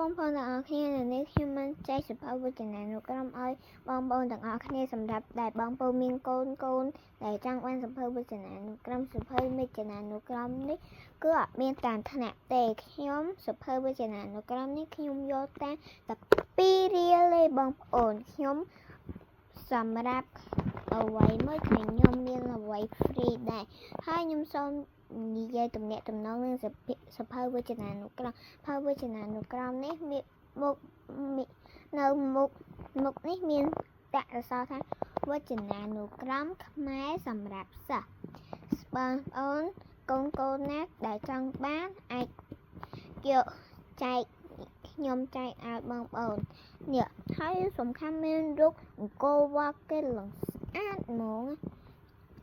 បងប្អូនទាំងអស់គ្នានៅនេះខ្ញុំបានចែកសៀវភៅវចនានុក្រមឲ្យបងប្អូនទាំងអស់គ្នាសម្រាប់ដែលបងប្អូនមានកូនកូនដែលចង់បានសៀវភៅវចនានុក្រមសៀវភៅវចនានុក្រមនេះគឺអត់មានតាមថ្នាក់ទេខ្ញុំសៀវភៅវចនានុក្រមនេះខ្ញុំយកតែ12រៀលទេបងប្អូនខ្ញុំសម្រាប់អ្វីមួយខ្ញុំមានអ្វី free ដែរហើយខ្ញុំសូមនិយាយទំនាក់ទំនងនឹងសៀវភៅវចនានុក្រមភៅវចនានុក្រមនេះមានមុខនៅមុខមុខនេះមានដាក់អក្សរថាវចនានុក្រមខ្មែរសម្រាប់សិស្សបងប្អូនកូនកូនណាដែលចង់បានអាចយកចែកខ្ញុំចែកឲ្យបងប្អូននេះហើយសំខាន់មានរូបអង្គរវត្តគេឡើងស្អាតហ្មង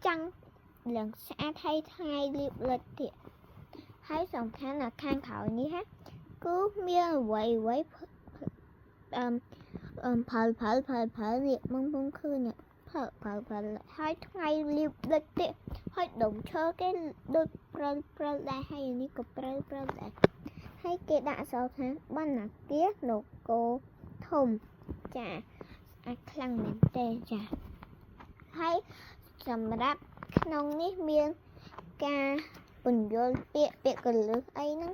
ចាំងឡើងស្អាតហើយថ្ងៃលៀបលិចទៀតហើយសំខាន់ណាខាងក្រោយនេះហាគឺមានអ្វីអ្វីអឺអឺផលផលផលផលនេះបងប្អូនឃើញផលផលផលហើយថ្ងៃលៀបលិចទៀតហើយដុំឈើគេដូចព្រិលព្រិលដែរហើយនេះក៏ព្រិលព្រិលដែរហើយគេដាក់អក្សរថាបណ្ណាគានគរធំចាស្អាតខ្លាំងមែនទេចាហើយសម្រាប់ក្នុងនេះមានការពន្យល់ពាក្យពាក្យកលឹះអីហ្នឹង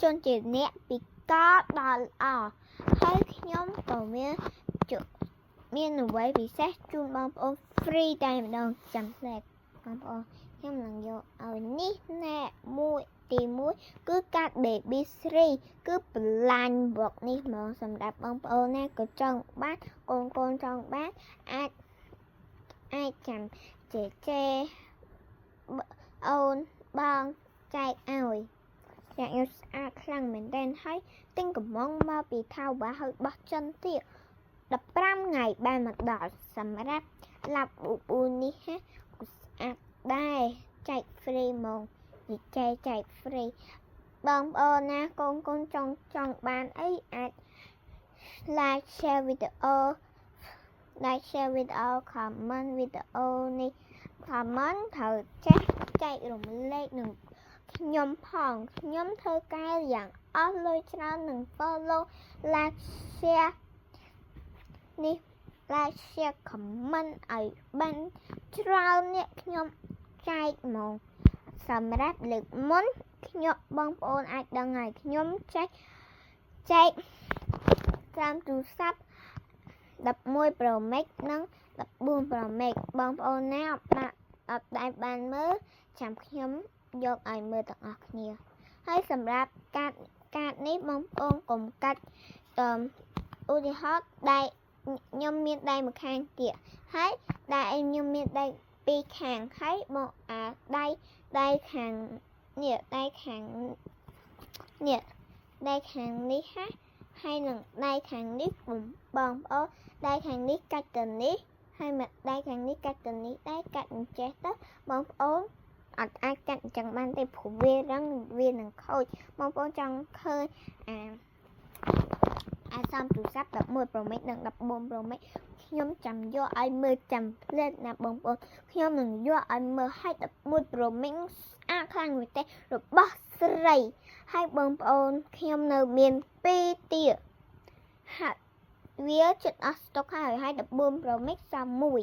ជនជាអ្នកពីកដល់អហើយខ្ញុំក៏មានមានអ្វីពិសេសជូនបងប្អូន free តែម្ដងចាំផ្លែបងប្អូនខ្ញុំនឹងយកឲ្យនេះណែមួយទី1គឺកាត់ baby 3គឺ blind box នេះហ្មងសម្រាប់បងប្អូនណាក៏ចង់បានកូនកូនចង់បានអាចអាចចាំជេជេអូនបងចែកឲ្យចាក់យកស្អាតខ្លាំងមែនទែនហើយទិញកំងមកពីថៅបាហើយបោះចិនទៀត15ថ្ងៃបានមកដល់សម្រាប់ឡាប់ប៊ូប៊ូនេះហាក៏ស្អាតដែរចែក free ហ្មងនិយាយចែក free បងប្អូនណាកូនកូនចង់ចង់បានអីអាច like share វីដេអូ like share វីដេអូ comment វីដេអូនេះ comment ត្រូវចេះចែករំលែកនឹងខ្ញុំផងខ្ញុំធ្វើការយ៉ាងអស់លុយច្រើននឹង follow like share នេះ like share comment ឲ្យបានច្រើនអ្នកខ្ញុំចែកហ្មងសម្រាប់លើកមុនខ្ញុំបងប្អូនអាចដឹងហើយខ្ញុំចែកចែកតាមទូរស័ព្ទ11 Pro Max និង14 Pro Max បងប្អូនណាអត់បានអត់ដែលបានមើលចាំខ្ញុំយកឲ្យមើលទាំងអស់គ្នាហើយសម្រាប់កាតកាតនេះបងប្អូនកុំកាត់អឺឧទាហរណ៍ដៃខ្ញុំមានដៃមួយខាងទៀតហើយដៃខ្ញុំមានដៃពីរខាងហើយបងអាដៃដៃខាងនេះដៃខាងនេះដៃខាងនេះហាហើយនឹងដៃខាងនេះបងប្អូនដៃខាងនេះកាច់ទៅនេះហើយមកដៃខាងនេះកាច់ទៅនេះដែរកាច់អញ្ចេះទៅបងប្អូនអត់អាចកាត់អញ្ចឹងបានទេព្រោះវារឹងវានឹងខូចបងប្អូនចង់ឃើញអាអាសំទូរស័ព្ទ11 Pro Max និង14 Pro Max ខ្ញុំចាំយកឲ្យមើលចាំផ្លេតណាបងប្អូនខ្ញុំនឹងយកឲ្យមើលឲ្យ11 Pro Max ស្អាតខ្លាំងមែនទេរបស់ស្រីហើយបងប្អូនខ្ញុំនៅមាន2ទៀតហាក់វាចិត្តអស់ស្តុកហើយហើយ14 Pro Max សមមួយ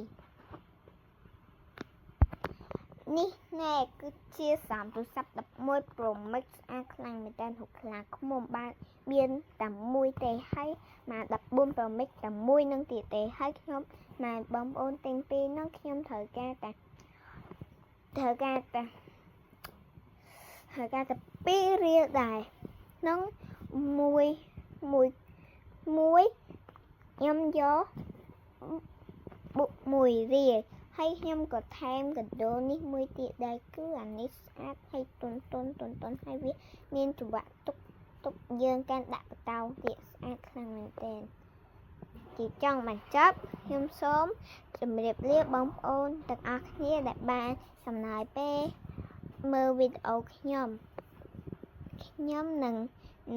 នេះណែគឺជាសាមទូរស័ព្ទ11 Pro Max ស្អាតខ្លាំងមែនតើហុកខ្លាឃ្មុំបានមានតែមួយទេហើយមក14 Pro Max តែមួយនឹងទៀតទេហើយខ្ញុំមកបងប្អូនទិញពីរនោះខ្ញុំត្រូវការតែត្រូវការតែត្រូវការតែ2រៀលដែរក្នុងមួយមួយមួយខ្ញុំយកបុកមួយរៀលហើយខ្ញុំក៏ថែមកដោនេះមួយទៀតដែរគឺអានេះស្អាតហើយទុនទុនទុនទុនហើយវាមានចង្វាក់ទុកទុកយើងកាន់ដាក់បតោងទៀតស្អាតខ្លាំងមែនទែនជាចង់បញ្ចប់ខ្ញុំសូមជម្រាបលាបងប្អូនទាំងអស់គ្នាដែលបានចំណាយពេលមើលវីដេអូខ្ញុំខ្ញុំនឹង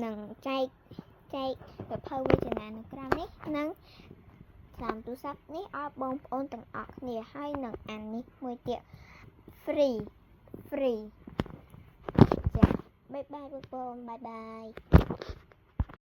នឹងចែកចែកសៀវភៅវចនានុក្រមនេះនិងតាមទូរស័ព្ទនេះឲ្យបងប្អូនទាំងអស់គ្នាហើយនឹងអាននេះមួយទៀត free free ចា។ Bye bye បងប្អូន bye bye.